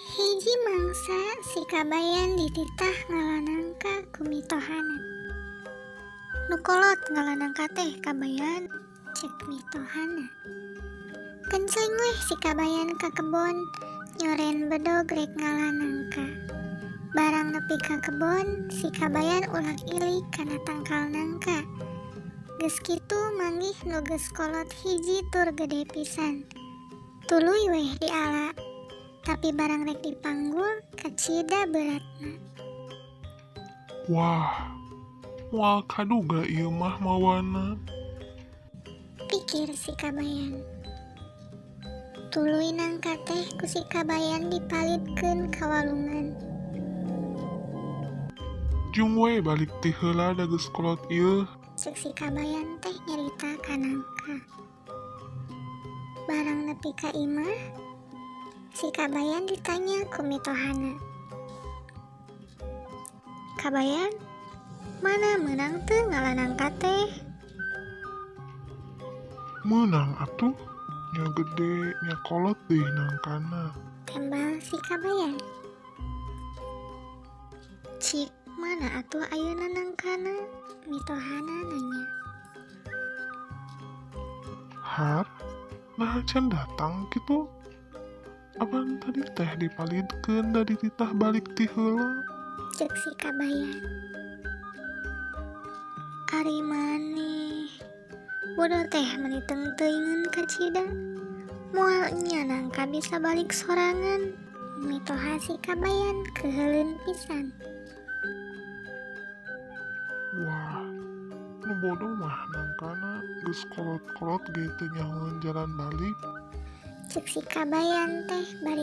Hiji mangsa si Kabayan dititah ngala nangka ku mitohana. "Nu kolot ngala nangka teh, Kabayan," cek mitohana. Kencleng weh si Kabayan ka kebon nyoren bedog rek ngala nangka. Barang nepi ka kebon, si Kabayan ulak-ilik kana tangkal nangka. Geus kitu manggih nu geus kolot hiji tur gede pisan. Tuluy weh diala. Tapi barang rek dipanggul, kacida beratna. "Wah, moal kaduga ieu mah mawana," pikir si Kabayan. Tuluy nangka teh ku si Kabayan dipalidkeun ka walungan. "Jung we balik ti heula, da geus kolot ieu," cek si Kabayan teh nyarita ka nangka. Barang nepi ka imah, si Kabayan ditanya ku mitohana. "Kabayan, mana meunang teu ngala nangka teh?" "Meunang atuh, nya gede nya kolot deui nangkana," tembal si Kabayan. "Cik, mana atuh ayeuna nangkana?" mitohana nanya. "Har, naha can datang kitu? Apan tadi teh dipalidkeun da dititah balik ti heula," cek si Kabayan. "Ari maneh, bodoh teh meuni teungteuingeun kacida. Moal nya nangka bisa balik sorangan," mitoha si Kabayan keuheuleun pisan. "Wah, nu bodoh mah nangkana, geus kolot-kolot ge teu nyahoeun jalan balik," cek si Kabayan teh bari